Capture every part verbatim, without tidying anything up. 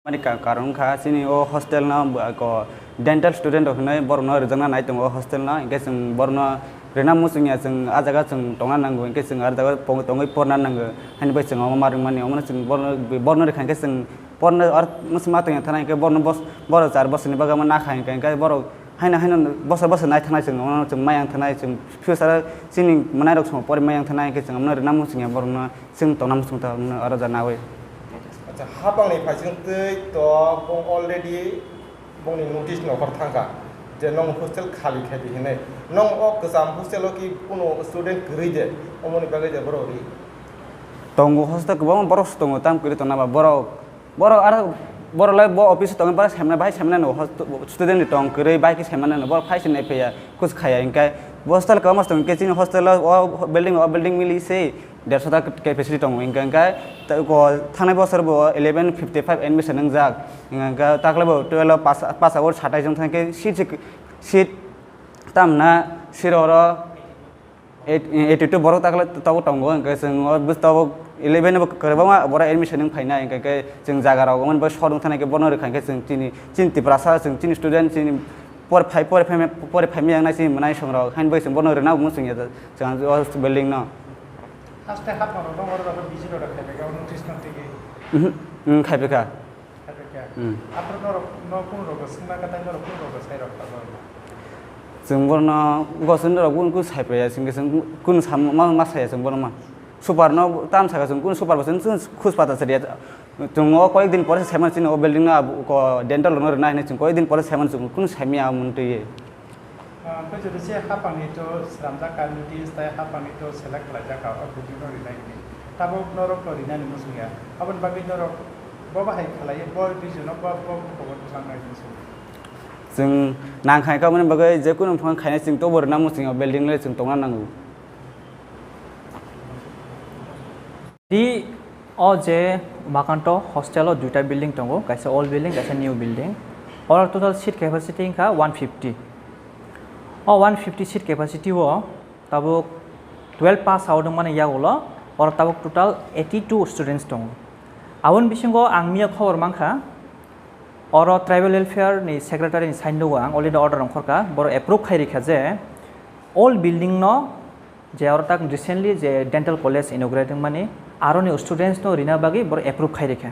Mani ka-, karon wngkha chini o hostel no bo-, ko dental student rok hinwi borok no rwjakna nai tongo o hostel no, hinkhe chwng borok no rwna muchung ya, chwng ah jaga chwng tongna nango, hinkhe chwng ah jaga pong-, tongwi porna nango, haini bai chwng omo ma rwngmani, omono chwng borok no, borok no rwkha hinkhe chwng porno ar muchung ma tongya thana hinkhe borok no bos-, borok char bosor ni bagwi omo nakha hinkhe, hinkhe borok haino haino bosor bosor nai thanai chwng omono chwng ma yang thanai chwng future chini mwnai rok song pori ma yang thanai hinkhe chwng omono rwna muchung ya borok no. Chwng tongna muchung ta wngno aro ja nawi. Acha, hapangni phaising twi to bong already bongni notice nokhor thangkha je nong hostel khali khe di hinwi. Nong o kwcham hostel o ki kuno student kwrwi de, omoni bagwi de borok ri. Tongo hostel kwbangma borok se tongo, tam kwrwi tongna ba borok. Borok aro borok lai bo office o tongo, borok semna bai semna no host-, student ni tong kwrwi bai khe semna no borok phai se nai phaiya, kuch khaya hinkhe hostel kwbangma se tongo, hinkhe chini hostel o, o building, o building mili se derso ta capacity tongo, hinkhe, hinkhe ta-, ko thangnai bosor bo eleven fifty five admission wngjak, hinkhe, hinkhe takle bo twelve o pass, pass out satai jong thangkhe seat, seat tamna siro oro Eight-, eighty two borok takle tabuk tongo, hinkhe chwng o bus tabuk eleven bo kwbangma borok admission wng phainai, hinkhe khe chwng jaga rok omo bai sodong thani khe bono rwkha, hinkhe chwng chini, chini Tiprasa, chwng chini student, chini por phai, por phai, por phai maya wngnai chini mwnai song rok, hain bai chwng bono rwna omo chwng ya chwng o building no. Haste hapma rok dong, oro rok B G rok khai phaikha, notice no twi. Mhm, mm, khai phaikha. Khaipikha. Hmm. Aphuru norok, no kunu rogo swngna kha, tai norok kunu rogo sai rok kha borok? Chwng borno gosonjorok kunu kunu sai paiya, chwng khe chwng kunu sam-, ma, ma saya chwng borno ma. Super no tam saka chwng kunu super bo chwng, chwng khus pata chariya. Chwng o koyek din pore se saimano chini o building no abo ko dental rok no rwna hinwi chwng koyek din pore saimano chwng kunu saimaya amoni twi. Ah, koi jodi se hapangni to sramjak ka notice tai hapangni to select khlaijak ka o building no rinai hinwi. Tabuk norok to rinani muchung ya. Aboni bagwi norok bo bahai khlaiwi bo region o bo, bo bukhuk o twlangnai hinwi song. Chwng nang khai ka mani bagwi je kunu phang khainai chwng to bo rwna muchung ya building le chwng tongna nango. Di o je Umakanto hostel o duita building tongo, kaisa old building, kaisa new building. Oro total seat capacity wngkha one fifty. O one fifty seat capacity o tabuk twelve pass out wngmani yagulo oro tabuk total eighty two students tongo. Aboni bisingo ang miya khobor mankha, oro tribal welfare ni secretary ni side nogo ang already order ongkhorkha, borok approve khai rikha je old building no je oro tak recently je dental college inaugurate wngmani, aroni students no rina bagwi borok approve khai rikha.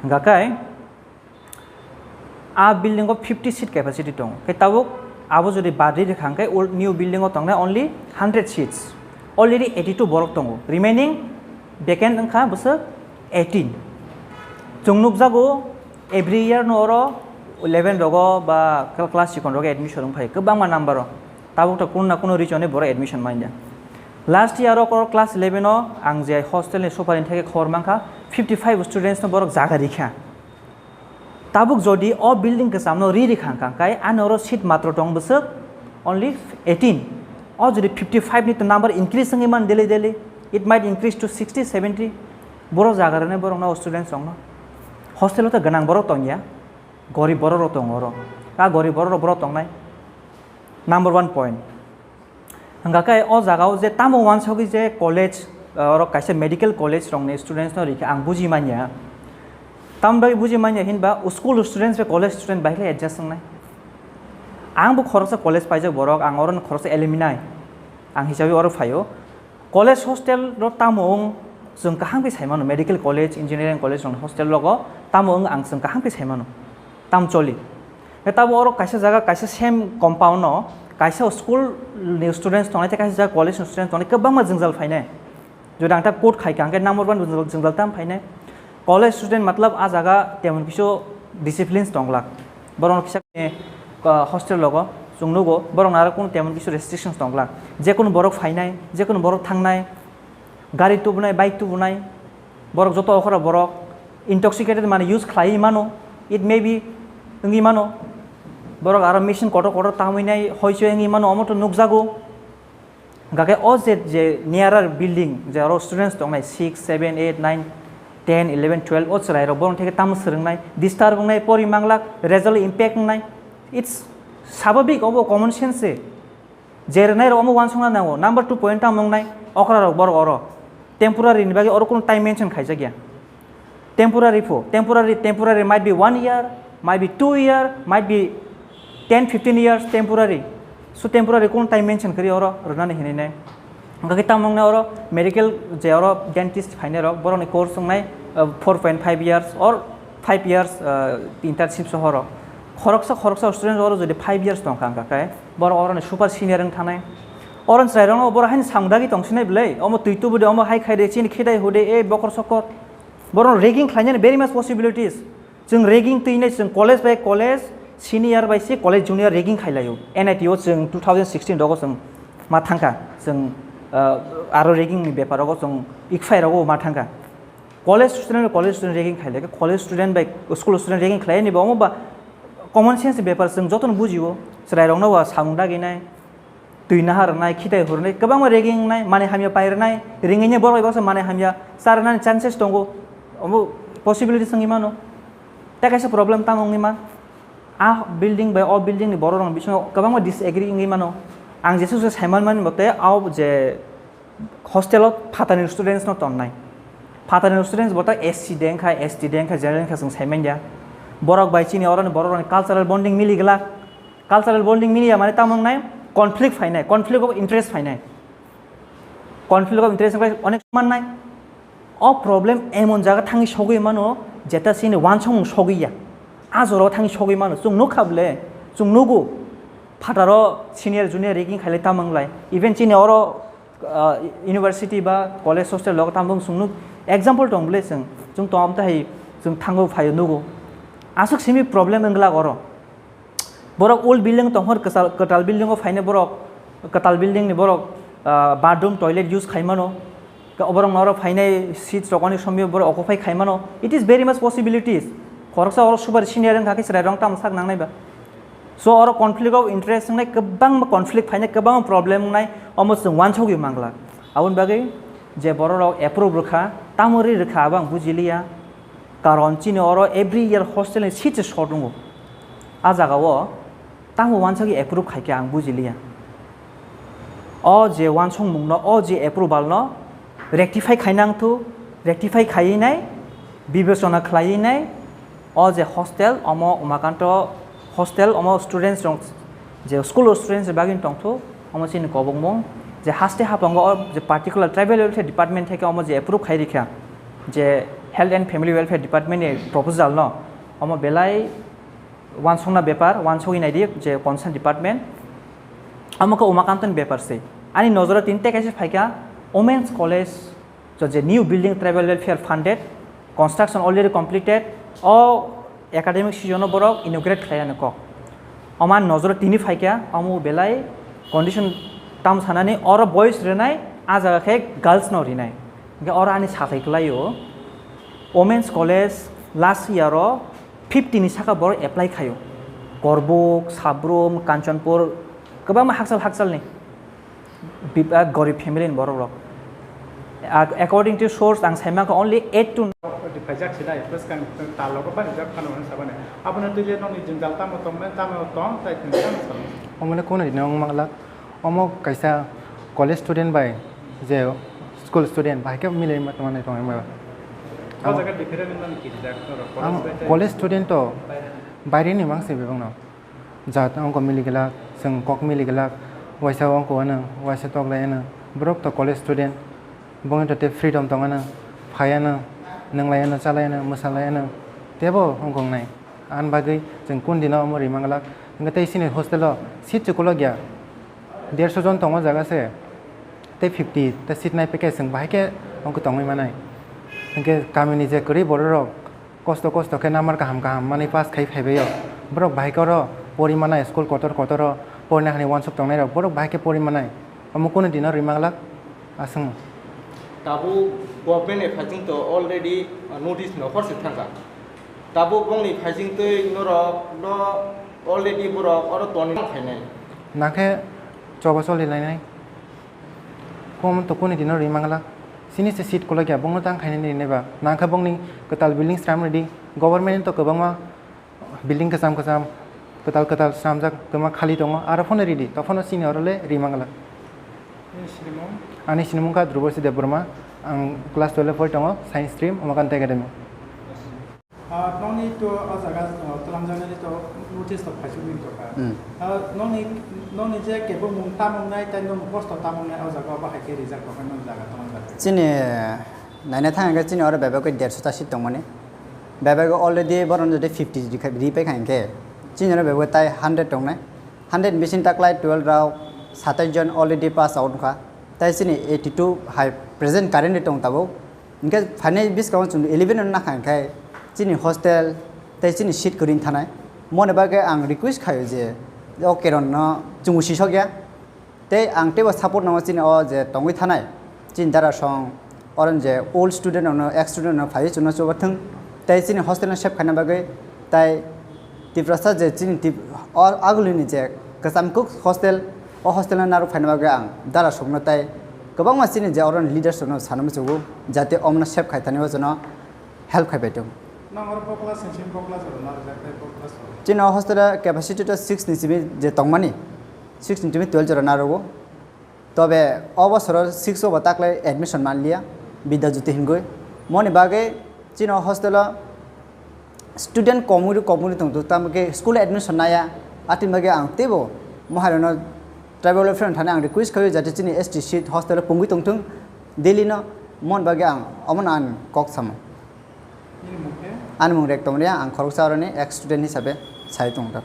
Hingkha khe a building o fifty seat capacity tongo, khe tabuk abo jodi bad ri rikha hingkhe old new building o tongnai only hundred seats, already eighty two borok tongo, remaining vacant wngkha bwswk eighteen. Chwng nukjago every year no oro eleven rogo ba class sikon rogo admission wngphai kwbangma number o. Tabuk to kuno na kuno region ni borok admission manya. Last year o class eleven o ang je hostel ni superintendent theke khobor mankha, fifty five students no borok jaga rikha. Tabuk jodi o building kwcham no ri rikha hwnkha, kai ani oro seat matro tong bwswk only eighteen. O jodi fifty five ni to number increase wngwi man daily daily, it might increase to sixty, seventy. Borok jaga rwnai borok no students rok no. Hostel o to gwnang borok tongya, gorib borok rok tongo oro. A gorib borok rok borok tongnai. Number one point. Hingkha khe o jaga o je tamo wansogwi je college, ah, oro kaisa medical college rokni students no rikha ang buji manya. Tamoni bagwi buji manya hinba school students bai college student bai khe adjust wngnai. Ang bo khoroksa college paijak borok, ang oro khoroksa alumni. Ang hisabi oro phaio. College hostel ro tamo wng chwng kaham khe sai mano, medical college, engineering college rokni hostel rogo tamo wng ang chwng kaham khe sai mano. Tam choli. Khe tabo oro kaisa jaga, kaisa same compound no kaisa school ni students tongnai tei kaisa jaga college ni students tongnai kwbangma jwngjal phainai. Jodi ang ta quote khai kha, hwnkhe number one jwngjal, jwngjal tam phainai. College student matlab a jaga temon kisu disciplines tong glak. Borok kisa, eh, hostel rogo chwng nugo, borok aro kunu temon kisu restrictions tong glak. Je kunu borok phainai, je kunu borok thangnai, gari tubunai, bike tubunai, borok joto okhora borok intoxicated mani use khlaiwi mano, it may be wngwi mano, borok aro machine kotor kotor tamwi nai hoichoi wngwi mano, omo to nukjago. Hingkha khe o je, je nearer building, je oro students tongnai six, seven, eight, nine, ten, eleven, twelve, o chwrairok borok theke tamo swrwngnai, disturb wngnai, pori manglak, result impact wngnai, it's swabhabik, obo common sense se. Je rwnai rok omo uansukna nango. Number two point tamo wngnai, okra rok borok oro temporary ni bagwi oro kunu time mention khaijak ya. Temporary pho, temporary, temporary might be one year, might be two year, might be ten fifteen years temporary. So temporary kun time mention kari oro rwnani hinwi nai. Hwnkhe tamo wngnai oro medical je oro dentist phainai rok, borokni course wngnai, uh, four point five years or five years, uh, internship sohoro. Khoroksa khoroksa student oro jodi five years tongkha hwnkha khe borok oroni super senior wng thanai. Oro chwrai rokno borok haino samung dagi tongsinai bwlai, omo twi tubudi, omo hai khai de, chini khitai hude, e bokor sokor. Borok ragging khlainani very much possibilities. Chwng ragging twinai chwng college by college, senior by se college junior ragging khailaio. N I T o chwng two thousand sixteen rogo chwng ma thangkha. Chwng, uh, aro ragging ni bepar rogo chwng ikphai rogo ma thangkha. College student by college student ragging khailai, college student by school student ragging khlai ni bo omo ba common sense ni bepar chwng jotono bujio. Chwrai rokno ba samung daginai. Twi naha rwnai, khitai hurnai, kwbangma ragging wngnai, manwi hamya pai rwnai, ringwi borok bai baksa manwi hamya cha rwnani chances tongo. Omo possibility wngwi mano. Tei kaisa problem tamo wngwi man, a building bai o building ni borok rok bisingo kwbangma disagree wngwi mano. Ang jesuk se saiman mani bo tei o je hostel o phatani students no tonnai. Phatani students bo ta S C de wngkha, S T de wngkha, general wngkha chwng saimanya. Borok bai chini oroni borok rokni cultural bonding mili glak. Cultural bonding mili ya mane tamo wngnai conflict phainai, conflict of interest phainai. Conflict of interest wngkha onek mannai. O problem emon jaga thangwi sogwi mano, jeta chini wansongmung sogwi ya. A jorao thangwi sogwi mano. Chwng nukha bwle, chwng nugo. Phataro senior junior ragging khailai tamo wnglai. Even chini oro, uh, university ba college hostel logo tamo chwng nuk. Example tong bwle chwng. Chwng tong amtwi hai chwng thango phaio nugo. Aswk simi problem wngla oro. Borok old building tong hor kwtal, kwtal building o phainai borok, kwtal building ni borok, ah, bathroom, toilet use khai mano. Borok norok phainai seats rok onek somyo borok occupy khai mano. It is very much possibilities. Khoroksa oro super senior wngkha khe chwrai rok tamo sak nangnai ba. So oro conflict of interest wngnai, kwbangma conflict phainai, kwbangma problem wngnai, omo chwng wansogwi mangla. Aboni bagwi je borok rok approve rwkha, tamo ri rwkha abo ang bujiliya. Karon chini oro every year hostel ni seat se short wngo. A jaga o tamo wansagwi approve khai khe ang bujiliya. O je wansongmung no, o je approval no rectify khai nang thu, rectify khaiwi nai, bibechona khlaiwi nai, o je hostel omo Umakanto hostel omo students rok je school o students ni bagwi tongthu, omo chini kobokmung je haste hapango o je particular tribal welfare department theke omo je approve khai rikha, je health and family welfare department ni proposal no, omo belai wansokna bepar, wansogwi naidi je concern department, omo khe Umakanto ni bepar se. Ani nojoro tini tei kaisa phaikha women's college, so je new building tribal welfare funded, construction already completed, o academic season o borok inaugurate khlai ani kok. Omo ani nojoro tini phaikha, omo belai condition tam sanani oro boys rinai, a jaga khe girls no rinai. Hingkhe oro ani sathai kwlaio, women's college last year o fifty ni saka borok apply khaio. Korbuk, Sabrum, Kanchanpur, kwbangma hakchal hakchalni. Bip-, ah, gorib family ni borok rok. Ac-, according to source, ang sai mankha only eight to Phaijak sinai, bwskang talogo bani jak phano hwnwi sabani. Abono twi le nokni jwngjal tamo tong, tamo tong, tai tong, tamo tong. Omone kono rina wng manglak. Omo kaisa college student bai je school student bai khe milai ma tongmani tongmani. O jaga different wngmani kiri jak norok, college bai tei college student to baireni mang se bebak no. Jat wngkha mili glak, chwng kok mili glak, waisa wngkha ano, waisa tok lai ano. Borok to college student, bongni to tei freedom tong ano, phai ano, nwnglai ano, chalai ano, mwsalai ano, teibo wngkha wngnai. Ani bagwi chwng kunu dino omo ri man glak. Hwnkhe tei chini hostel o seat chukulok ya, derso jon tongo jaga se, tei fifty ta seat nai paikhe chwng bahai khe wngkha tongwi manai. Hwnkhe kamini je kwrwi borok rok, kosto kosto khe number kaham kaham manwi pass khai phaibaio. Borok bahai khe oro pori manai, school kotor kotor o porina hani uansuk tongnai rok, borok bahai khe pori manai. Omo kunu dino rwi manglak aswng. Tabuk government ni phaising to already, uh, notice no hor se thangkha. Tabuk bongni phaising twi norok no already borok oro toni khainai. Nangkhe choba choli lainai. Kom to kuni dino ri mangla. Sini se seat kolokya bongno tang khainani rinai ba. Nangkha bongni kwtal building sram ridi. Government to kwbangma building kwcham kwcham, kwtal kwtal sramjak kwma khali tongo. Aro phano ridi. To phano sini oro le ri mangla. Nini sinimung? Ani sinimung kha Dhrubosi Debbarma. Ang class twelve pori tongo, science stream, Umakanta Academy. Ah, nokni to o jaga, ah, twlamjaknai to notice to phaisuk ni tongkha. Hmm. Ah, nokni, nokni je kebo mung tamung nai, tei nokni post to tamung nai, o jaga o bahai khe rijak tongkha, nokni jaga tongmani bagwi. Chini naina thang khe chini oro bebak khe derso ta seat tongmani. Bebak already boron jodi fifty ri kha, ri pai kha hinkhe. Chini oro bebak tai hundred tongnai. Hundred bising taklai twelve rok satais jon already pass out wngkha. Tai chini eighty two hai present currently tong tabuk. Hinkhe phainai bwskango chwng eleven no nakha hinkhe chini hostel tei chini seat kwrwi thanai. Moni bagwi ang request khaio je o keron no chwng sisok ya. Tei ang teibo support nango chini o je tongwi thanai chini dara song, oron je old student rokno, ex student rokno phaiwi chwngno chubathwng tei chini hostel no save khaina bagwi. Tai Tiprasa je chini tip-, o agulini je kwcham kuk hostel, o hostel no narwk phaina bagwi ang dara songno tei kwbangma chini je oron leaders rokno sana muchungo, jate omono save khai thani o jono help khai bai tongo. Nang oro kok class ni simi kok class rok narwk jak tei kok class rok? Chini o hostel o capacity to six ni simi je tongmani, six ni simi twelve jora narwgo. Tobe o bosoro six o bo taklai admission manliya, Bidya Jyoti hingwi. Moni bagwi chini o hostel o student komui komui tong, tamo khe school admission naya. Atini bagwi ang teibo mohairano tribal welfare thani ang request khaio jate chini S T seat hostel o pungwi tongthung daily no, mon bagwi ang omono ang kok samo. Nini mung khe? Ani mung Rektom Reang, ang khoroksa oroni ex student hisabe sai tongthok.